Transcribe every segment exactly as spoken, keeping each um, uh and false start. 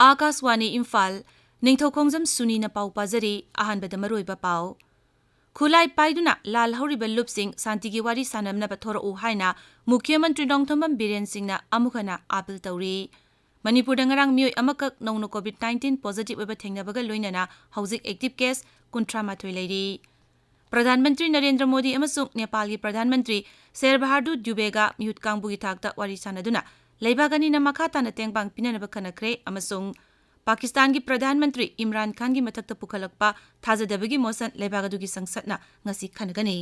ꯑꯥꯀꯥꯁꯋꯥꯅꯤ ꯏꯝꯐꯥꯜ, ꯅꯤꯡꯊꯧꯈꯣꯡꯖꯝ ꯁꯨꯅꯤꯅ ꯄꯥꯎ ꯄꯥꯖꯔꯤ꯫ ꯑꯍꯥꯟꯕꯗ ꯃꯔꯨꯑꯣꯏꯕ ꯄꯥꯎ꯫ ꯈꯨꯠꯂꯥꯏ ꯄꯥꯏꯗꯨꯅ ꯂꯥꯜꯍꯧꯔꯤꯕ ꯂꯨꯞꯁꯤꯡ ꯁꯥꯟꯇꯤꯒꯤ ꯋꯥꯔꯤ ꯁꯥꯟꯅꯅꯕ ꯊꯣꯔꯛꯎ ꯍꯥꯏꯅ ꯃꯨꯈ꯭ꯌ ꯃꯟꯇ꯭ꯔꯤ ꯅꯣꯡꯊꯣꯝꯕꯝ ꯕꯤꯔꯦꯟ ꯁꯤꯡꯅ ꯑꯃꯨꯛ ꯍꯟꯅ ꯑꯥꯄꯤꯜ ꯇꯧꯔꯤ꯫ ꯃꯅꯤꯄꯨꯔꯗ ꯉꯔꯥꯡ ꯃꯤꯑꯣꯏ ꯑꯃꯈꯛ ꯅꯧꯅ COVID nineteen positive ꯑꯣꯏꯕ ꯊꯦꯡꯅꯕꯒ ꯂꯣꯏꯅꯅ ꯍꯧꯖꯤꯛ active case ꯀꯨꯟꯊ꯭ꯔꯥ ꯃꯥꯊꯣꯏ ꯂꯩꯔꯤ꯫ ꯄ꯭ꯔꯙꯥꯟ ꯃꯟꯇ꯭ꯔꯤ ꯅꯔꯦꯟꯗ꯭ꯔ ꯃꯣꯗꯤ ꯑꯃꯁꯨꯡ ꯅꯦꯄꯥꯜꯒꯤ ꯄ꯭ꯔꯙꯥꯟ ꯃꯟꯇ꯭ꯔꯤ ꯁꯦꯔ ꯕꯍꯥꯗꯨꯔ ꯗ꯭ꯌꯨꯕꯦꯒ ꯃꯤꯍꯨꯠ ꯀꯥꯡꯕꯨꯒꯤ ꯊꯥꯛꯇ ꯋꯥꯔꯤ ꯁꯥꯟꯅꯗꯨꯅ ꯂꯩꯕꯥꯛ ꯑꯅꯤꯅ ꯃꯈꯥ ꯇꯥꯅ ꯇꯦꯡꯕꯥꯡ ꯄꯤꯅꯅꯕ ꯈꯟꯅꯈ꯭ꯔꯦ ꯑꯃꯁꯨꯡ ꯄꯥꯀꯤꯁꯇꯥꯟꯒꯤ ꯄ꯭ꯔꯙꯥꯟ ꯃꯟꯇ꯭ꯔꯤ ꯏꯝꯔꯥꯟ ꯈꯥꯟꯒꯤ ꯃꯊꯛꯇ ꯄꯨꯈꯠꯂꯛꯄ ꯊꯥꯖꯗꯕꯒꯤ ꯃꯣꯁꯟ ꯂꯩꯕꯥꯛ ꯑꯗꯨꯒꯤ ꯁꯪꯁꯠꯅ ꯉꯁꯤ ꯈꯟꯅꯒꯅꯤ꯫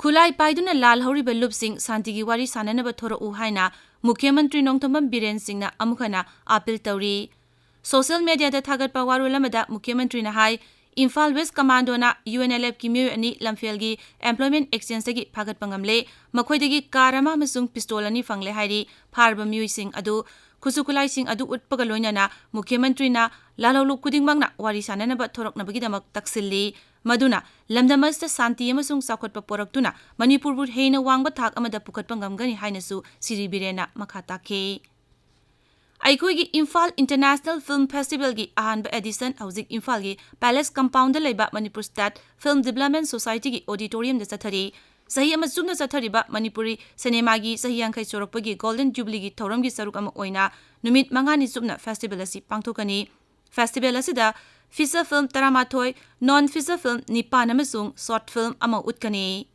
ꯈꯨꯠꯂꯥꯏ ꯄꯥꯏꯗꯨꯅ ꯂꯥꯜꯍꯧꯔꯤꯕ ꯂꯨꯞꯁꯤꯡ ꯁꯥꯟꯇꯤꯒꯤ ꯋꯥꯔꯤ ꯁꯥꯟꯅꯅꯕ ꯊꯣꯔꯛꯎ ꯍꯥꯏꯅ ꯃꯨꯈ꯭ꯌ ꯃꯟꯇ꯭ꯔꯤ ꯅꯣꯡꯊꯣꯝꯕꯝ ꯕꯤꯔꯦꯟ ꯁꯤꯡꯅ ꯑꯃꯨꯛ ꯍꯟꯅ ꯑꯥꯄꯤꯜ ꯇꯧꯔꯤ꯫ ꯁꯣꯁꯤꯌꯦꯜ ꯃꯦꯗꯤꯌꯥꯗ ꯊꯥꯒꯠꯄ ꯋꯥꯔꯣꯜ ꯑꯃꯗ ꯃꯨꯈ꯭ꯌ ꯃꯟꯇ꯭ꯔꯤꯅ ꯍꯥꯏ, ꯏꯝꯐꯥꯜ ꯋꯦꯁ ꯀꯃꯥꯟꯗꯣꯅ UNLFꯀꯤ ꯃꯤꯑꯣꯏ ꯑꯅꯤ ꯂꯝꯐꯦꯜꯒꯤ employment exchangeꯗꯒꯤ ꯐꯥꯒꯠꯄ ꯉꯝꯂꯦ꯫ ꯃꯈꯣꯏꯗꯒꯤ ꯀꯥꯔ ꯑꯃ ꯑꯃꯁꯨꯡ ꯄꯤꯁꯇꯣꯜ ꯑꯅꯤ ꯐꯪꯂꯦ ꯍꯥꯏꯔꯤ꯫ ꯐꯥꯔꯕ ꯃꯤꯑꯣꯏꯁꯤꯡ ꯑꯗꯨ ꯈꯨꯠꯁꯨ ꯈꯨꯠꯂꯥꯏꯁꯤꯡ ꯑꯗꯨ ꯎꯠꯄꯒ ꯂꯣꯏꯅꯅ ꯃꯨꯈ꯭ꯌ ꯃꯟꯇ꯭ꯔꯤꯅ ꯂꯥꯜꯍꯧꯂꯨꯞ ꯈꯨꯗꯤꯡꯃꯛꯅ ꯋꯥꯔꯤ ꯁꯥꯟꯅꯅꯕ ꯊꯣꯔꯛꯅꯕꯒꯤꯗꯃꯛ ꯇꯛꯁꯤꯜꯂꯤ꯫ ꯃꯗꯨꯅ ꯂꯝꯗꯝ ꯑꯁꯤꯗ ꯁꯥꯟꯇꯤ ꯑꯃꯁꯨꯡ ꯆꯥꯎꯈꯠꯄ ꯄꯨꯔꯛꯇꯨꯅ ꯃꯅꯤꯄꯨꯔꯕꯨ ꯍꯦꯟꯅ ꯋꯥꯡꯕ ꯊꯥꯛ ꯑꯃꯗ ꯄꯨꯈꯠꯄ ꯉꯝꯒꯅꯤ ꯍꯥꯏꯅꯁꯨ ꯁꯤꯔꯤ ꯕꯤꯔꯦꯟꯅ ꯃꯈꯥ ꯇꯥꯈꯤ꯫ ꯑꯩꯈꯣꯏꯒꯤ ꯏꯝꯐꯥꯜ International Film Festivalꯒꯤ ꯑꯍꯥꯟꯕ edition ꯍꯧꯖꯤꯛ ꯏꯝꯐꯥꯜꯒꯤ Palace Compoundꯗ ꯂꯩꯕ ꯃꯅꯤꯄꯨꯔ State Film Development Societyꯒꯤ auditoriumꯗ ꯆꯠꯊꯔꯤ꯫ ꯆꯍꯤ ꯑꯃ ꯆꯨꯞꯅ ꯆꯠꯊꯔꯤꯕ ꯃꯅꯤꯄꯨꯔꯤ ꯁꯤꯅꯦꯃꯥꯒꯤ ꯆꯍꯤ ꯌꯥꯡꯈꯩ ꯁꯨꯔꯛꯄꯒꯤ Golden Jubileeꯒꯤ ꯊꯧꯔꯝꯒꯤ ꯁꯔꯨꯛ ꯑꯃ ꯑꯣꯏꯅ ꯅꯨꯃꯤꯠ ꯃꯉꯥꯅꯤ ꯆꯨꯞꯅ festival ꯑꯁꯤ ꯄꯥꯡꯊꯣꯛꯀꯅꯤ꯫ Festival ꯑꯁꯤꯗ feature film ꯇꯔꯥꯃꯥꯊꯣꯏ, non feature film ꯅꯤꯄꯥꯟ ꯑꯃꯁꯨꯡ short film ꯑꯃ ꯎꯠꯀꯅꯤ꯫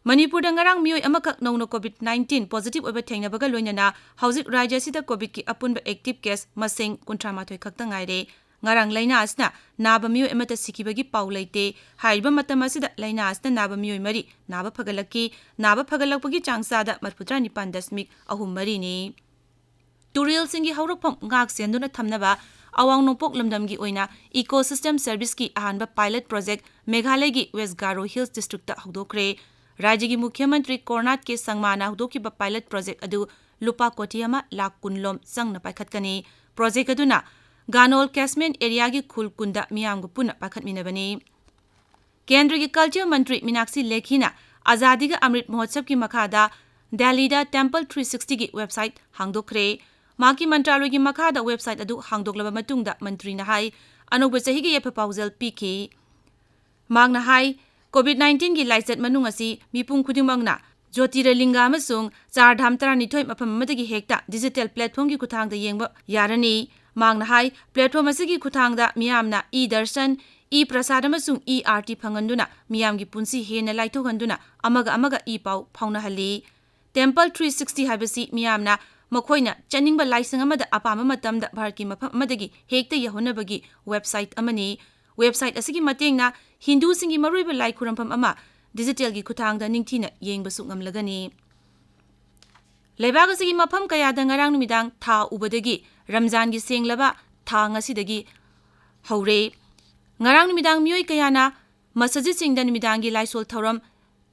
ꯃꯅꯤꯄꯨꯔꯗ ꯉꯔꯥꯡ ꯃꯤꯑꯣꯏ ꯑꯃꯈꯛ ꯅꯧꯅ COVID nineteen positive ꯑꯣꯏꯕ ꯊꯦꯡꯅꯕꯒ ꯂꯣꯏꯅꯅ ꯍꯧꯖꯤꯛ ꯔꯥꯖ꯭ꯌ ꯑꯁꯤꯗ COVIDꯀꯤ ꯑꯄꯨꯟꯕ active case ꯃꯁꯤꯡ ꯀꯨꯟꯊ꯭ꯔꯥ ꯃꯥꯊꯣꯏ ꯈꯛꯇ ꯉꯥꯏꯔꯦ꯫ ꯉꯔꯥꯡ ꯂꯥꯏꯅꯥ ꯑꯁꯤꯅ ꯅꯥꯕ ꯃꯤꯑꯣꯏ ꯑꯃꯠꯇ ꯁꯤꯈꯤꯕꯒꯤ ꯄꯥꯎ ꯂꯩꯇꯦ꯫ ꯍꯥꯏꯔꯤꯕ ꯃꯇꯝ ꯑꯁꯤꯗ ꯂꯥꯏꯅꯥ ꯑꯁꯤꯅ ꯅꯥꯕ ꯃꯤꯑꯣꯏ ꯃꯔꯤ ꯅꯥꯕ ꯐꯒꯠꯂꯛꯈꯤ꯫ ꯅꯥꯕ ꯐꯒꯠꯂꯛꯄꯒꯤ ꯆꯥꯡ ꯆꯥꯗ ꯃꯔꯤꯐꯨꯇꯔꯥ ꯅꯤꯄꯥꯟ ꯗꯁꯃꯤꯛ ꯑꯍꯨꯝ ꯃꯔꯤꯅꯤ꯫ ꯇꯨꯔꯦꯜꯁꯤꯡꯒꯤ ꯍꯧꯔꯛꯐꯝ ꯉꯥꯛ ꯁꯦꯟꯗꯨꯅ ꯊꯝꯅꯕ ꯑꯋꯥꯡ ꯅꯣꯡꯄꯣꯛ ꯂꯝꯗꯝꯒꯤ ꯑꯣꯏꯅ Ecosystem Serviceꯀꯤ ꯑꯍꯥꯟꯕ pilot project ꯃꯦꯘꯥꯂꯌꯒꯤ West Garo Hills Districtꯇ ꯍꯧꯗꯣꯛꯈ꯭ꯔꯦ꯫ ꯔꯥꯖ꯭ꯌꯒꯤ ꯃꯨꯈ꯭ꯌ ꯃꯟꯇ꯭ꯔꯤ ꯀꯣꯔꯅꯥꯠ ꯀꯦ ꯁꯪꯃꯥꯅ ꯍꯧꯗꯣꯛꯈꯤꯕ pilot project ꯑꯗꯨ ꯂꯨꯄꯥ ꯀꯣꯇꯤ ꯑꯃ ꯂꯥꯈ ꯀꯨꯟ ꯂꯣꯝ ꯆꯪꯅ ꯄꯥꯏꯈꯠꯀꯅꯤ꯫ Project ꯑꯗꯨꯅ ꯒꯥꯅꯣꯜ catchment areaꯒꯤ ꯈꯨꯜ ꯀꯨꯟꯗ ꯃꯤꯌꯥꯝꯒ ꯄꯨꯟꯅ ꯄꯥꯏꯈꯠꯃꯤꯟꯅꯕꯅꯤ꯫ ꯀꯦꯟꯗ꯭ꯔꯒꯤ Culture ꯃꯟꯇ꯭ꯔꯤ ꯃꯤꯅꯥꯛꯁꯤ ꯂꯦꯈꯤꯅ ꯑꯖꯥꯗꯤ ꯀ ꯑꯃ꯭ꯔꯤꯠ ꯃꯍꯣꯠꯁꯕꯀꯤ ꯃꯈꯥꯗ ꯗꯦꯜꯂꯤꯗ Temple three sixtyꯒꯤ website ꯍꯥꯡꯗꯣꯛꯈ꯭ꯔꯦ꯫ ꯃꯍꯥꯛꯀꯤ ꯃꯟꯇ꯭ꯔꯥꯂꯣꯏꯒꯤ ꯃꯈꯥꯗ website ꯑꯗꯨ ꯍꯥꯡꯗꯣꯛꯂꯕ ꯃꯇꯨꯡꯗ ꯃꯟꯇ꯭ꯔꯤꯅ ꯍꯥꯏ, ꯑꯅꯧꯕ ꯆꯍꯤꯒꯤ ꯌꯥꯏꯐ ꯄꯥꯎꯖꯦꯜ ꯄꯤꯈꯤ꯫ ꯃꯍꯥꯛꯅ ꯍꯥꯏ, COVID nineteenꯒꯤ ꯂꯥꯏꯆꯠ ꯃꯅꯨꯡ ꯑꯁꯤ ꯃꯤꯄꯨꯝ ꯈꯨꯗꯤꯡꯃꯛꯅ ꯖꯣꯇꯤꯔꯂꯤꯡꯒ ꯑꯃꯁꯨꯡ ꯆꯥꯔ ꯙꯥꯝ ꯇꯔꯥꯅꯤꯊꯣꯏ ꯃꯐꯝ ꯑꯃꯗꯒꯤ ꯍꯦꯛꯇ digital platformꯒꯤ ꯈꯨꯠꯊꯥꯡꯗ ꯌꯦꯡꯕ ꯌꯥꯔꯅꯤ꯫ ꯃꯍꯥꯛꯅ ꯍꯥꯏ, platform ꯑꯁꯤꯒꯤ ꯈꯨꯠꯊꯥꯡꯗ ꯃꯤꯌꯥꯝꯅ e-darshan, e-prasad ꯑꯃꯁꯨꯡ e-aarti ꯐꯪꯍꯟꯗꯨꯅ ꯃꯤꯌꯥꯝꯒꯤ ꯄꯨꯟꯁꯤ ꯍꯦꯟꯅ ꯂꯥꯏꯊꯣꯛꯍꯟꯗꯨꯅ ꯑꯃꯒ ꯑꯃꯒ ꯏ ꯄꯥꯎ ꯐꯥꯎꯅꯍꯜꯂꯤ꯫ Temple three sixty ꯍꯥꯏꯕꯁꯤ ꯃꯤꯌꯥꯝꯅ ꯃꯈꯣꯏꯅ ꯆꯠꯅꯤꯡꯕ ꯂꯥꯏꯁꯪ ꯑꯃꯗ ꯑꯄꯥꯝꯕ ꯃꯇꯝꯗ ꯚꯥꯔꯠꯀꯤ ꯃꯐꯝ ꯑꯃꯗꯒꯤ ꯍꯦꯛꯇ ꯌꯧꯍꯟꯅꯕꯒꯤ website ꯑꯃꯅꯤ꯫ Website ꯑꯁꯤꯒꯤ ꯃꯇꯦꯡꯅ ꯍꯤꯟꯗꯨꯁꯤꯡꯒꯤ ꯃꯔꯨꯑꯣꯏꯕ ꯂꯥꯏ ꯈꯨꯔꯨꯝꯐꯝ ꯑꯃ digitalꯒꯤ ꯈꯨꯠꯊꯥꯡꯗ ꯅꯤꯡꯊꯤꯅ ꯌꯦꯡꯕꯁꯨ ꯉꯝꯂꯒꯅꯤ꯫ ꯂꯩꯕꯥꯛ ꯑꯁꯤꯒꯤ ꯃꯐꯝ ꯀꯌꯥꯗ ꯉꯔꯥꯡ ꯅꯨꯃꯤꯗꯥꯡ ꯊꯥ ꯎꯕꯗꯒꯤ ꯔꯝꯖꯥꯟꯒꯤ ꯁꯦꯡꯂꯕ ꯊꯥ ꯉꯁꯤꯗꯒꯤ ꯍꯧꯔꯦ꯫ ꯉꯔꯥꯡ ꯅꯨꯃꯤꯗꯥꯡ ꯃꯤꯑꯣꯏ ꯀꯌꯥꯅ ꯃꯁꯖꯤꯗꯁꯤꯡꯗ ꯅꯨꯃꯤꯗꯥꯡꯒꯤ ꯂꯥꯏꯁꯣꯜ ꯊꯧꯔꯝ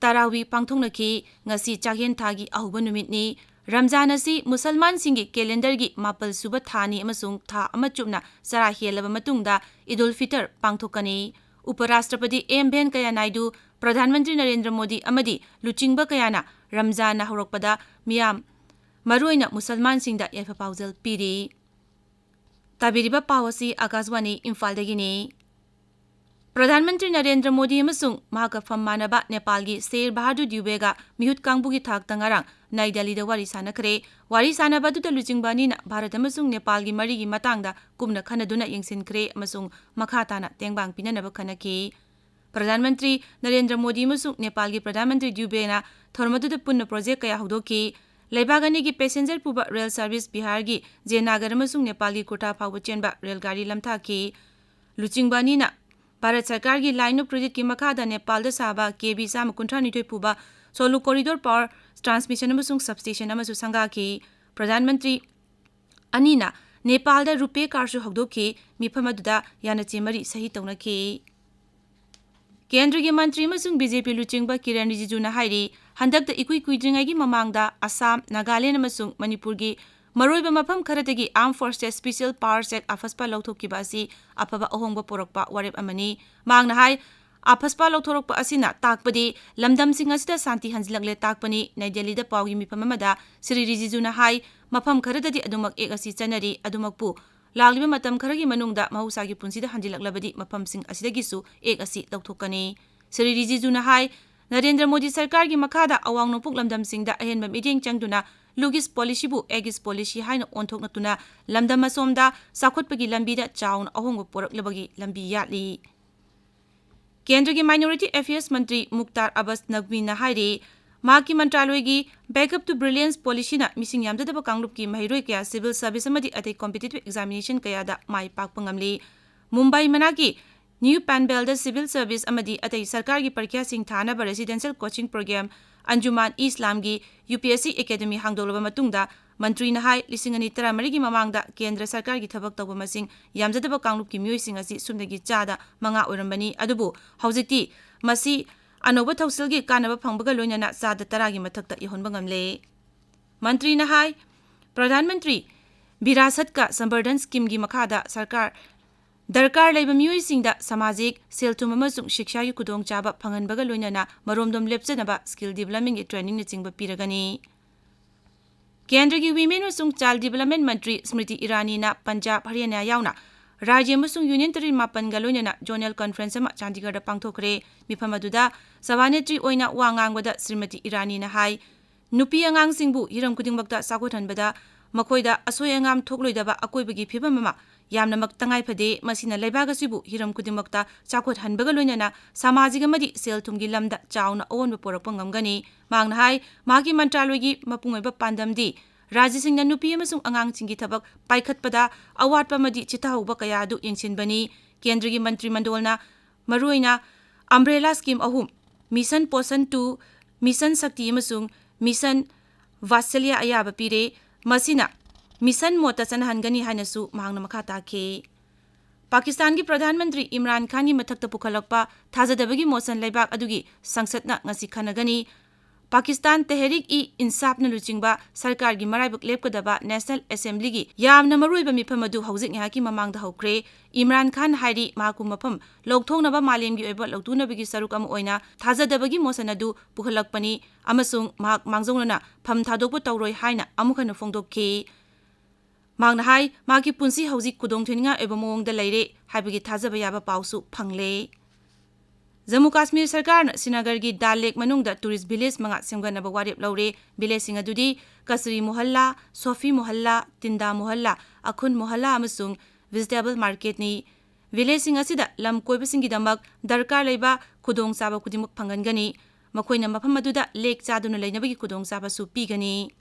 ꯇꯔꯥꯋꯤ ꯄꯥꯡꯊꯣꯛꯅꯈꯤ꯫ ꯉꯁꯤ ꯆꯥꯛꯍꯦꯟ ꯊꯥꯒꯤ ꯑꯍꯧꯕ ꯅꯨꯃꯤꯠꯅꯤ꯫ ꯔꯝꯖꯥꯟ ꯑꯁꯤ ꯃꯨꯁꯜꯃꯥꯟꯁꯤꯡꯒꯤ calendarꯒꯤ ꯃꯥꯄꯜ ꯁꯨꯕ ꯊꯥꯅꯤ ꯑꯃꯁꯨꯡ ꯊꯥ ꯑꯃ ꯆꯨꯞꯅ ꯆꯔꯥ ꯍꯦꯜꯂꯕ ꯃꯇꯨꯡꯗ ꯏꯗ ꯎꯜ ꯐꯤꯇꯔ ꯄꯥꯡꯊꯣꯛꯀꯅꯤ꯫ ꯎꯄ ꯔꯥꯁꯇ꯭ꯔꯄꯇꯤ ꯑꯦꯝ ꯚꯦꯟꯀꯌꯥ ꯅꯥꯏꯗꯨ, ꯄ꯭ꯔꯙꯥꯟ ꯃꯟꯇ꯭ꯔꯤ ꯅꯔꯦꯟꯗ꯭ꯔ ꯃꯣꯗꯤ ꯑꯃꯗꯤ ꯂꯨꯆꯤꯡꯕ ꯀꯌꯥꯅ ꯔꯝꯖꯥꯟꯅ ꯍꯧꯔꯛꯄꯗ ꯃꯤꯌꯥꯝ, ꯃꯔꯨꯑꯣꯏꯅ ꯃꯨꯁꯜꯃꯥꯟꯁꯤꯡꯗ ꯌꯥꯏꯐ ꯄꯥꯎꯖꯦꯜ ꯄꯤꯔꯤ꯫ ꯇꯥꯕꯤꯔꯤꯕ ꯄꯥꯎ ꯑꯁꯤ ꯑꯀꯥꯁꯕꯥꯅꯤ ꯏꯝꯐꯥꯜꯗꯒꯤꯅꯤ꯫ ꯄ꯭ꯔꯙꯥꯟ ꯃꯟꯇ꯭ꯔꯤ ꯅꯔꯦꯟꯗ꯭ꯔ ꯃꯣꯗꯤ ꯑꯃꯁꯨꯡ ꯃꯍꯥꯛꯀ ꯐꯝ ꯃꯥꯟꯅꯕ ꯅꯦꯄꯥꯜꯒꯤ ꯁꯦꯔ ꯕꯍꯥꯗꯨꯔ ꯗ꯭ꯌꯨꯕꯦꯒ ꯃꯤꯍꯨꯠ ꯀꯥꯡꯕꯨꯒꯤ ꯊꯥꯛꯇ ꯉꯔꯥꯡ ꯅꯥꯏ ꯗꯦꯜꯂꯤꯗ ꯋꯥꯔꯤ ꯁꯥꯟꯅꯈ꯭ꯔꯦ꯫ ꯋꯥꯔꯤ ꯁꯥꯟꯅꯕ ꯑꯗꯨꯗ ꯂꯨꯆꯤꯡꯕ ꯑꯅꯤꯅ ꯚꯥꯔꯠ ꯑꯃꯁꯨꯡ ꯅꯦꯄꯥꯜꯒꯤ ꯃꯔꯤꯒꯤ ꯃꯇꯥꯡꯗ ꯀꯨꯞꯅ ꯈꯟꯅꯗꯨꯅ ꯌꯦꯡꯁꯤꯟꯈ꯭ꯔꯦ ꯑꯃꯁꯨꯡ ꯃꯈꯥ ꯇꯥꯅ ꯇꯦꯡꯕꯥꯡ ꯄꯤꯅꯅꯕ ꯈꯟꯅꯈꯤ꯫ ꯄ꯭ꯔꯙꯥꯟ ꯃꯟꯇ꯭ꯔꯤ ꯅꯔꯦꯟꯗ꯭ꯔ ꯃꯣꯗꯤ ꯑꯃꯁꯨꯡ ꯅꯦꯄꯥꯜꯒꯤ ꯄ꯭ꯔꯙꯥꯟ ꯃꯟꯇ꯭ꯔꯤ ꯗ꯭ꯌꯨꯕꯦꯅ ꯊꯧꯔꯝ ꯑꯗꯨꯗ ꯄꯨꯟꯅ project ꯀꯌꯥ ꯍꯧꯗꯣꯛꯈꯤ꯫ ꯂꯩꯕꯥꯛ ꯑꯅꯤꯒꯤ passenger ꯄꯨꯕ rail service ꯕꯤꯍꯥꯔꯒꯤ ꯖꯦꯅꯥꯒꯔ ꯑꯃꯁꯨꯡ ꯅꯦꯄꯥꯜꯒꯤ ꯀꯨꯔꯊꯥ ꯐꯥꯎꯕ ꯆꯦꯟꯕ ꯔꯦꯜ ꯒꯥꯔꯤ ꯂꯝꯊꯥꯈꯤ꯫ ꯂꯨꯆꯤꯡꯕ ꯑꯅꯤꯅ ꯚꯥꯔꯠ ꯁꯔꯀꯥꯔꯒꯤ Line of Creditꯀꯤ ꯃꯈꯥꯗ ꯅꯦꯄꯥꯜꯗ ꯁꯥꯕ ꯀꯦ ꯚꯤ ꯆꯥꯝꯃ ꯀꯨꯟꯊ꯭ꯔꯥ ꯅꯤꯊꯣꯏ ꯄꯨꯕ ꯁꯣꯂꯨ corridor power transmission ꯑꯃꯁꯨꯡ substation ꯑꯃꯁꯨ ꯁꯪꯒꯥꯈꯤ꯫ ꯄ꯭ꯔꯙꯥꯟ ꯃꯟꯇ꯭ꯔꯤ ꯑꯅꯤꯅ ꯅꯦꯄꯥꯜꯗ ꯔꯨꯄꯦ ꯀꯥꯔꯗꯁꯨ ꯍꯧꯗꯣꯛꯈꯤ꯫ ꯃꯤꯐꯝ ꯑꯗꯨꯗ ꯌꯥꯅꯆꯦ ꯃꯔꯤ ꯁꯍꯤ ꯇꯧꯅꯈꯤ꯫ ꯀꯦꯟꯗ꯭ꯔꯒꯤ ꯃꯟꯇ꯭ꯔꯤ ꯑꯃꯁꯨꯡ ꯕꯤ ꯖꯦ ꯄꯤ ꯂꯨꯆꯤꯡꯕ ꯀꯤꯔꯟ ꯔꯤꯖꯤꯖꯨꯅ ꯍꯥꯏꯔꯤ, ꯍꯟꯗꯛꯇ ꯏꯀꯨꯏ ꯀꯨꯏꯗ꯭ꯔꯤꯉꯩꯒꯤ ꯃꯃꯥꯡꯗ ꯑꯁꯥꯝ, ꯅꯥꯒꯥꯂꯦꯟꯗ ꯑꯃꯁꯨꯡ ꯃꯅꯤꯄꯨꯔꯒꯤ ꯃꯔꯨꯑꯣꯏꯕ ꯃꯐꯝ ꯈꯔꯗꯒꯤ Armed Forces Special Powers Act, ꯑꯐꯁꯄꯥ ꯂꯧꯊꯣꯛꯈꯤꯕ ꯑꯁꯤ ꯑꯐꯕ ꯑꯍꯣꯡꯕ ꯄꯨꯔꯛꯄ ꯋꯥꯔꯦꯞ ꯑꯃꯅꯤ꯫ ꯃꯍꯥꯛꯅ ꯍꯥꯏ, ꯑꯐꯁꯄꯥ ꯂꯧꯊꯣꯔꯛꯄ ꯑꯁꯤꯅ ꯇꯥꯛꯄꯗꯤ ꯂꯝꯗꯝꯁꯤꯡ ꯑꯁꯤꯗ ꯁꯥꯟꯇꯤ ꯍꯟꯖꯤꯜꯂꯛꯂꯦ ꯇꯥꯛꯄꯅꯤ꯫ ꯅꯩ ꯗꯦꯜꯂꯤꯗ ꯄꯥꯎꯒꯤ ꯃꯤꯐꯝ ꯑꯃꯗ ꯁ꯭ꯔꯤ ꯔꯤꯖꯤꯖꯨꯅ ꯍꯥꯏ, ꯃꯐꯝ ꯈꯔꯗꯗꯤ ꯑꯗꯨꯃꯛ ꯑꯦꯛ ꯑꯁꯤ ꯆꯠꯅꯔꯤ, ꯑꯗꯨꯃꯛꯄꯨ ꯂꯥꯛꯂꯤꯕ ꯃꯇꯝ ꯈꯔꯒꯤ ꯃꯅꯨꯡꯗ ꯃꯍꯧꯁꯥꯒꯤ ꯄꯨꯟꯁꯤꯗ ꯍꯟꯖꯤꯜꯂꯛꯂꯕꯗꯤ ꯃꯐꯝꯁꯤꯡ ꯑꯁꯤꯗꯒꯤꯁꯨ ꯑꯦꯛ ꯑꯁꯤ ꯂꯧꯊꯣꯛꯀꯅꯤ꯫ ꯁ꯭ꯔꯤ ꯔꯤꯖꯤꯖꯨꯅ ꯍꯥꯏ, ꯅꯔꯦꯟꯗ꯭ꯔ ꯃꯣꯗꯤ ꯁꯔꯀꯥꯔꯒꯤ ꯃꯈꯥꯗ ꯑꯋꯥꯡ ꯅꯣꯡꯄꯣꯛ ꯂꯝꯗꯝꯁꯤꯡꯗ ꯑꯍꯦꯟꯕ ꯃꯤꯠꯌꯦꯡ ꯆꯪꯗꯨꯅ Look East Policyꯕꯨ Act East Policy ꯍꯥꯏꯅ ꯑꯣꯟꯊꯣꯛꯅꯗꯨꯅ ꯂꯝꯗꯝ ꯑꯁꯣꯝꯗ ꯆꯥꯎꯈꯠꯄꯒꯤ ꯂꯝꯕꯤꯗ ꯆꯥꯎꯅ ꯑꯍꯣꯡꯕ ꯄꯨꯔꯛꯂꯕꯒꯤ ꯂꯝꯕꯤ ꯌꯥꯠꯂꯤ꯫ ꯀꯦꯟꯗ꯭ꯔꯒꯤ Minority Affairs ꯃꯟꯇ꯭ꯔꯤ ꯃꯨꯛꯇꯥꯔ ꯑꯕꯥꯁ ꯅꯛꯕꯤꯅ ꯍꯥꯏꯔꯤ, ꯃꯍꯥꯛꯀꯤ ꯃꯟꯇ꯭ꯔꯥꯂꯣꯏꯒꯤ Backup to Brilliance Policyꯅ ꯃꯤꯁꯤꯡ ꯌꯥꯝꯖꯗꯕ ꯀꯥꯡꯂꯨꯞꯀꯤ ꯃꯍꯩꯔꯣꯏ ꯀꯌꯥ civil service ꯑꯃꯗꯤ ꯑꯇꯩ competitive examination ꯀꯌꯥꯗ ꯃꯥꯏ ꯄꯥꯛꯄ ꯉꯝꯂꯤ꯫ ꯃꯨꯝꯕꯥꯏ ꯃꯅꯥꯛꯀꯤ ꯅ꯭ꯌꯨ ꯄꯥꯟꯕꯦꯜꯗ civil service ꯑꯃꯗꯤ ꯑꯇꯩ ꯁꯔꯀꯥꯔꯒꯤ ꯄꯔꯤꯈ꯭ꯌꯥꯁꯤꯡ ꯊꯥꯅꯕ residential coaching program Anjuman-e-Islamꯒꯤ U P S C Academy ꯍꯥꯡꯗꯣꯛꯂꯕ ꯃꯇꯨꯡꯗ, ꯃꯟꯇ꯭ꯔꯤꯅ ꯍꯥꯏ, ꯂꯤꯁꯤꯡ ꯑꯅꯤ ꯇꯔꯥꯃꯔꯤꯒꯤ ꯃꯃꯥꯡꯗ ꯀꯦꯟꯗ꯭ꯔ ꯁꯔꯀꯥꯔꯒꯤ ꯊꯕꯛ ꯇꯧꯕ ꯃꯁꯤꯡ ꯌꯥꯝꯖꯗꯕ ꯀꯥꯡꯂꯨꯞꯀꯤ ꯃꯤꯑꯣꯏꯁꯤꯡ ꯑꯁꯤ ꯁꯨꯞꯅꯒꯤ ꯆꯥꯗ ꯃꯉꯥ ꯑꯣꯏꯔꯝꯕꯅꯤ, ꯑꯗꯨꯕꯨ ꯍꯧꯖꯤꯛꯇꯤ ꯃꯁꯤ ꯑꯅꯧꯕ ꯊꯧꯁꯤꯜꯒꯤ ꯀꯥꯟꯅꯕ ꯐꯪꯕꯒ ꯂꯣꯏꯅꯅ ꯆꯥꯗ ꯇꯔꯥꯒꯤ ꯃꯊꯛꯇ ꯌꯧꯍꯟꯕ ꯉꯝꯂꯦ꯫ ꯃꯟꯇ꯭ꯔꯤꯅ ꯍꯥꯏ, ꯄ꯭ꯔꯙꯥꯟ ꯃꯟꯇ꯭ꯔꯤ ꯕꯤꯔꯥꯁꯠ ꯀꯥ ꯁꯝꯕꯔꯙꯟ ꯁ꯭ꯀꯤꯝꯒꯤ ꯃꯈꯥꯗ ꯁꯔꯀꯥꯔ ꯗꯔꯀꯥꯔ ꯂꯩꯕ ꯃꯤꯑꯣꯏꯁꯤꯡꯗ ꯁꯃꯥꯖꯤꯛ, ꯁꯦꯜ-ꯊꯨꯝ ꯑꯃꯁꯨꯡ ꯁꯤꯛꯁꯥꯒꯤ ꯈꯨꯗꯣꯡꯆꯥꯕ ꯐꯪꯍꯟꯕꯒ ꯂꯣꯏꯅꯅ ꯃꯔꯣꯝꯗꯣꯝ ꯂꯦꯞꯆꯅꯕ skill developmentꯒꯤ trainingꯅꯆꯤꯡꯕ ꯄꯤꯔꯒꯅꯤ꯫ ꯀꯦꯟꯗ꯭ꯔꯒꯤ Women ꯑꯃꯁꯨꯡ Child Development ꯃꯟꯇ꯭ꯔꯤ ꯁ꯭ꯃ꯭ꯔꯤꯇꯤ ꯏꯔꯥꯅꯤꯅ ꯄꯟꯖꯥꯕ, ꯍꯔꯤꯌꯥꯅꯥ ꯌꯥꯎꯅ ꯔꯥꯖ꯭ꯌ ꯑꯃꯁꯨꯡ Union Territory ꯃꯥꯄꯟꯒ ꯂꯣꯏꯅꯅ zonal conference ꯑꯃ ꯆꯥꯟꯗꯤꯒꯔꯗ ꯄꯥꯡꯊꯣꯛꯈ꯭ꯔꯦ꯫ ꯃꯤꯐꯝ ꯑꯗꯨꯗ ꯁꯚꯥꯅꯦꯇ꯭ꯔꯤ ꯑꯣꯏꯅ ꯋꯥ ꯉꯥꯡꯕꯗ ꯁ꯭ꯔꯤꯃꯇꯤ ꯏꯔꯥꯅꯤꯅ ꯍꯥꯏ, ꯅꯨꯄꯤ ꯑꯉꯥꯡꯁꯤꯡꯕꯨ ꯍꯤꯔꯝ ꯈꯨꯗꯤꯡꯃꯛꯇ ꯆꯥꯎꯈꯠꯍꯟꯕꯗ ꯃꯈꯣꯏꯗ ꯑꯁꯣꯏ ꯑꯉꯥꯝ ꯊꯣꯛꯂꯣꯏꯗꯕ ꯑꯀꯣꯏꯕꯒꯤ ꯐꯤꯕꯝ ꯑꯃ ꯌꯥꯝꯅꯃꯛ ꯇꯉꯥꯏ ꯐꯗꯦ꯫ ꯃꯁꯤꯅ ꯂꯩꯕꯥꯛ ꯑꯁꯤꯕꯨ ꯍꯤꯔꯝ ꯈꯨꯗꯤꯡꯃꯛꯇ ꯆꯥꯎꯈꯠꯍꯟꯕꯒ ꯂꯣꯏꯅꯅ ꯁꯃꯥꯖꯤꯛ ꯑꯃꯗꯤ ꯁꯦꯜ-ꯊꯨꯝꯒꯤ ꯂꯝꯗ ꯆꯥꯎꯅ ꯑꯑꯣꯟꯕ ꯄꯨꯔꯛꯄ ꯉꯝꯒꯅꯤ꯫ ꯃꯍꯥꯛꯅ ꯍꯥꯏ, ꯃꯍꯥꯛꯀꯤ ꯃꯟꯇ꯭ꯔꯥꯂꯣꯏꯒꯤ ꯃꯄꯨꯡ ꯑꯣꯏꯕ ꯄꯥꯟꯗꯝꯗꯤ ꯔꯥꯖ꯭ꯌꯁꯤꯡꯅ ꯅꯨꯄꯤ ꯑꯃꯁꯨꯡ ꯑꯉꯥꯡꯁꯤꯡꯒꯤ ꯊꯕꯛ ꯄꯥꯏꯈꯠꯄꯗ ꯑꯋꯥꯠꯄ ꯑꯃꯗꯤ ꯆꯤꯊꯍꯧꯕ ꯀꯌꯥ ꯑꯗꯨ ꯌꯦꯡꯁꯤꯟꯕꯅꯤ꯫ ꯀꯦꯟꯗ꯭ꯔꯒꯤ ꯃꯟꯇ꯭ꯔꯤꯃꯟꯗꯣꯜꯅ ꯃꯔꯨꯑꯣꯏꯅ Umbrella Scheme ꯑꯍꯨꯝ, Mission Poshan two, Mission Shakti ꯑꯃꯁꯨꯡ Mission Vatsalya ꯑꯌꯥꯕ ꯄꯤꯔꯦ꯫ ꯃꯁꯤꯅ ꯃꯤꯁꯟ ꯃꯣꯗꯇ ꯆꯠꯅꯍꯟꯒꯅꯤ ꯍꯥꯏꯅꯁꯨ ꯃꯍꯥꯛꯅ ꯃꯈꯥ ꯇꯥꯈꯤ꯫ ꯄꯥꯀꯤꯁꯇꯥꯟꯒꯤ ꯄ꯭ꯔꯙꯥꯟ ꯃꯟꯇ꯭ꯔꯤ ꯏꯝꯔꯥꯟ ꯈꯥꯟꯒꯤ ꯃꯊꯛꯇ ꯄꯨꯈꯠꯂꯛꯄ ꯊꯥꯖꯗꯕꯒꯤ ꯃꯣꯁꯟ ꯂꯩꯕꯥꯛ ꯑꯗꯨꯒꯤ ꯁꯪꯁꯠꯅ ꯉꯁꯤ ꯈꯟꯅꯒꯅꯤ꯫ ꯄꯥꯀꯤꯁꯇꯥꯟ ꯇꯦꯍꯔꯤꯛ ꯏ ꯏꯟꯁꯥꯐꯅ ꯂꯨꯆꯤꯡꯕ ꯁꯔꯀꯥꯔꯒꯤ ꯃꯔꯥꯏꯕꯛ ꯂꯦꯞꯀꯗꯕ ꯅꯦꯁꯅꯦꯜ ꯑꯦꯁꯦꯝꯕ꯭ꯂꯤꯒꯤ ꯌꯥꯝꯅ ꯃꯔꯨꯑꯣꯏꯕ ꯃꯤꯐꯝ ꯑꯗꯨ ꯍꯧꯖꯤꯛ ꯉꯥꯏꯍꯥꯛꯀꯤ ꯃꯃꯥꯡꯗ ꯍꯧꯈ꯭ꯔꯦ꯫ ꯏꯝꯔꯥꯟ ꯈꯥꯟ ꯍꯥꯏꯔꯤ ꯃꯍꯥꯛꯄꯨ ꯃꯐꯝ ꯂꯧꯊꯣꯛꯅꯕ ꯃꯥꯂꯦꯝꯒꯤ ꯑꯣꯏꯕ ꯂꯧꯇꯨꯅꯕꯒꯤ ꯁꯔꯨꯛ ꯑꯃ ꯑꯣꯏꯅ ꯊꯥꯖꯗꯕꯒꯤ ꯃꯣꯁꯟ ꯑꯗꯨ ꯄꯨꯈꯠꯂꯛꯄꯅꯤ ꯑꯃꯁꯨꯡ ꯃꯍꯥꯛ ꯃꯥꯡꯖꯧꯅꯅ ꯐꯝ ꯊꯥꯗꯣꯛꯄ ꯇꯧꯔꯣꯏ ꯍꯥꯏꯅ ꯑꯃꯨꯛ ꯍꯟꯅ ꯐꯣꯡꯗꯣꯛꯈꯤ꯫ ꯃꯍꯥꯛꯅ ꯍꯥꯏ, ꯃꯍꯥꯛꯀꯤ ꯄꯨꯟꯁꯤ ꯍꯧꯖꯤꯛ ꯈꯨꯗꯣꯡꯊꯤꯅꯤꯡꯉꯥꯏ ꯑꯣꯏꯕ ꯃꯑꯣꯡꯗ ꯂꯩꯔꯦ ꯍꯥꯏꯕꯒꯤ ꯊꯥꯖꯕ ꯌꯥꯕ ꯄꯥꯎꯁꯨ ꯐꯪꯂꯦ꯫ ꯖꯝꯃꯨ ꯀꯥꯁꯃꯤꯔ ꯁꯔꯀꯥꯔꯅ ꯁ꯭ꯔꯤꯅꯒꯔꯒꯤ ꯗꯥꯜ ꯂꯦꯛ ꯃꯅꯨꯡꯗ ꯇꯨꯔꯤꯁ ꯚꯤꯂꯦꯖ ꯃꯉꯥ ꯁꯦꯝꯒꯠꯅꯕ ꯋꯥꯔꯦꯞ ꯂꯧꯔꯦ꯫ ꯚꯤꯂꯦꯖꯁꯤꯡ ꯑꯗꯨꯗꯤ ꯀꯁꯔꯤ ꯃꯣꯍꯜꯂꯥ, ꯁꯣꯐꯤ ꯃꯣꯍꯜꯂꯥ, ꯇꯤꯟꯗꯥ ꯃꯣꯍꯜꯂꯥ, ꯑꯈꯨꯟ ꯃꯣꯍꯜꯂꯥ ꯑꯃꯁꯨꯡ ꯚꯤꯖꯤꯇꯦꯕꯜ ꯃꯥꯔꯀꯦꯠꯅꯤ꯫ ꯚꯤꯂꯦꯖꯁꯤꯡ ꯑꯁꯤꯗ ꯂꯝ ꯀꯣꯏꯕꯁꯤꯡꯒꯤꯗꯃꯛ ꯗꯔꯀꯥꯔ ꯂꯩꯕ ꯈꯨꯗꯣꯡꯆꯥꯕ ꯈꯨꯗꯤꯡꯃꯛ ꯐꯪꯍꯟꯒꯅꯤ꯫ ꯃꯈꯣꯏꯅ ꯃꯐꯝ ꯑꯗꯨꯗ ꯂꯦꯛ ꯆꯥꯗꯨꯅ ꯂꯩꯅꯕꯒꯤ ꯈꯨꯗꯣꯡꯆꯥꯕꯁꯨ ꯄꯤꯒꯅꯤ꯫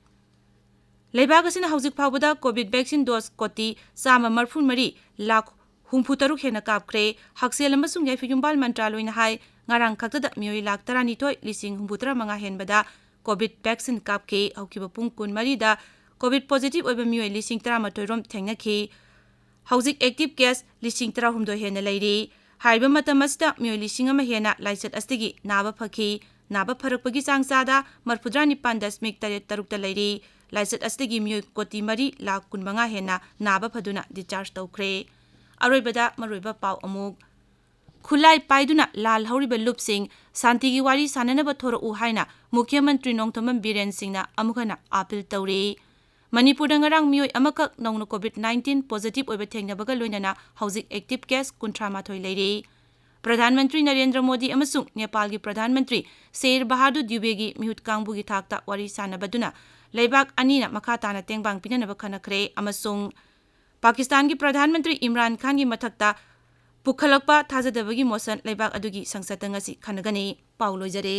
ꯂꯩꯕꯥꯛ ꯑꯁꯤꯅ ꯍꯧꯖꯤꯛ ꯐꯥꯎꯕꯗ ꯀꯣꯚꯤꯗ ꯚꯦꯛꯁꯤꯟ ꯗꯣꯁ ꯀꯣꯇꯤ ꯆꯥꯝꯃ ꯃꯔꯤꯐꯨ ꯃꯔꯤ ꯂꯥꯈ ꯍꯨꯝꯐꯨ ꯇꯔꯨꯛ ꯍꯦꯟꯅ ꯀꯥꯞꯈ꯭ꯔꯦ꯫ ꯍꯛꯁꯦꯜ ꯑꯃꯁꯨꯡ ꯌꯥꯏꯐ ꯌꯨꯝꯕꯥꯜ ꯃꯟꯇ꯭ꯔꯥꯂꯣꯏꯅ ꯍꯥꯏ, ꯉꯔꯥꯡ ꯈꯛꯇꯗ ꯃꯤꯑꯣꯏ ꯂꯥꯈ ꯇꯔꯥꯅꯤꯊꯣꯏ ꯂꯤꯁꯤꯡ ꯍꯨꯝꯐꯨ ꯇꯔꯥ ꯃꯉꯥ ꯍꯦꯟꯕꯗ ꯀꯣꯚꯤꯗ ꯚꯦꯛꯁꯤꯟ ꯀꯥꯞꯈꯤ꯫ ꯍꯧꯈꯤꯕ ꯄꯨꯡ ꯀꯨꯟꯃꯔꯤꯗ ꯀꯣꯚꯤꯗ ꯄꯣꯖꯤꯇꯤꯚ ꯑꯣꯏꯕ ꯃꯤꯑꯣꯏ ꯂꯤꯁꯤꯡ ꯇꯔꯥꯃꯥꯊꯣꯏ ꯔꯣꯝ ꯊꯦꯡꯅꯈꯤ꯫ ꯍꯧꯖꯤꯛ ꯑꯦꯛꯇꯤꯚ ꯀꯦꯁ ꯂꯤꯁꯤꯡ ꯇꯔꯥꯍꯨꯝꯗꯣꯏ ꯍꯦꯟꯅ ꯂꯩꯔꯤ꯫ ꯍꯥꯏꯔꯤꯕ ꯃꯇꯝ ꯑꯁꯤꯗ ꯃꯤꯑꯣꯏ ꯂꯤꯁꯤꯡ ꯑꯃ ꯍꯦꯟꯅ ꯂꯥꯏꯆꯠ ꯑꯁꯤꯗꯒꯤ ꯅꯥꯕ ꯐꯈꯤ꯫ ꯅꯥꯕ ꯐꯔꯛꯄꯒꯤ ꯆꯥꯡ ꯆꯥꯗ ꯃꯔꯤꯐꯨꯇꯔꯥ ꯅꯤꯄꯥꯟ ꯗꯁꯃꯤꯛ ꯇꯔꯦꯠ ꯇꯔꯨꯛꯇ ꯂꯩꯔꯤ꯫ ꯂꯥꯏꯆꯠ ꯑꯁꯤꯗꯒꯤ ꯃꯤꯑꯣꯏ ꯀꯣꯇꯤ ꯃꯔꯤ ꯂꯥꯈ ꯀꯨꯟꯃꯉꯥ ꯍꯦꯟꯅ ꯅꯥꯕ ꯐꯗꯨꯅ ꯗꯤꯁꯆꯥꯔꯖ ꯇꯧꯈ꯭ꯔꯦ꯫ ꯑꯔꯣꯏꯕꯗ ꯃꯔꯨꯑꯣꯏꯕ ꯄꯥꯎ ꯑꯃꯨꯛ꯫ ꯈꯨꯠꯂꯥꯏ ꯄꯥꯏꯗꯨꯅ ꯂꯥꯜ ꯍꯧꯔꯤꯕ ꯂꯨꯞꯁꯤꯡ ꯁꯥꯟꯇꯤꯒꯤ ꯋꯥꯔꯤ ꯁꯥꯟꯅꯅꯕ ꯊꯣꯔꯛꯎ ꯍꯥꯏꯅ ꯃꯨꯈ꯭ꯌ ꯃꯟꯇ꯭ꯔꯤ ꯅꯣꯡꯊꯣꯝꯕꯝ ꯕꯤꯔꯦꯟ ꯁꯤꯡꯅ ꯑꯃꯨꯛ ꯍꯟꯅ ꯑꯥꯄꯤꯜ ꯇꯧꯔꯤ꯫ ꯃꯅꯤꯄꯨꯔꯗ ꯉꯔꯥꯡ ꯃꯤꯑꯣꯏ ꯑꯃꯈꯛ ꯅꯧꯅ ꯀꯣꯚꯤꯗ ꯅꯥꯏꯟꯇꯤꯟ ꯄꯣꯖꯤꯇꯤꯚ ꯑꯣꯏꯕ ꯊꯦꯡꯅꯕꯒ ꯂꯣꯏꯅꯅ ꯍꯧꯖꯤꯛ ꯑꯦꯛꯇꯤꯚ ꯀꯦꯁ ꯀꯨꯟꯊ꯭ꯔꯥ ꯃꯥꯊꯣꯏ ꯂꯩꯔꯤ꯫ ꯄ꯭ꯔꯙꯥꯟ ꯃꯟꯇ꯭ꯔꯤ ꯅꯔꯦꯟꯗ꯭ꯔ ꯃꯣꯗꯤ ꯑꯃꯁꯨꯡ ꯅꯦꯄꯥꯜꯒꯤ ꯄ꯭ꯔꯙꯥꯟ ꯃꯟꯇ꯭ꯔꯤ ꯁꯦꯔ ꯕꯍꯥꯗꯨꯔ ꯗ꯭ꯌꯨꯕꯦꯒꯤ ꯃꯤꯍꯨꯠ ꯀꯥꯡꯕꯨꯒꯤ ꯊꯥꯛꯇ ꯋꯥꯔꯤ ꯁꯥꯟꯅꯕꯗꯨꯅ ꯂꯩꯕꯥꯛ ꯑꯅꯤꯅ ꯃꯈꯥ ꯇꯥꯅ ꯇꯦꯡꯕꯥꯡ ꯄꯤꯅꯅꯕ ꯈꯟꯅꯈ꯭ꯔꯦ ꯑꯃꯁꯨꯡ ꯄꯥꯀꯤꯁꯇꯥꯟꯒꯤ ꯄ꯭ꯔꯙꯥꯟ ꯃꯟꯇ꯭ꯔꯤ ꯏꯝꯔꯥꯟ ꯈꯥꯟꯒꯤ ꯃꯊꯛꯇ ꯄꯨꯈꯠꯂꯛꯄ ꯊꯥꯖꯗꯕꯒꯤ ꯃꯣꯁꯟ ꯂꯩꯕꯥꯛ ꯑꯗꯨꯒꯤ ꯁꯪꯁꯠꯇ ꯉꯁꯤ ꯈꯟꯅꯒꯅꯤ꯫ ꯄꯥꯎ ꯂꯣꯏꯖꯔꯦ꯫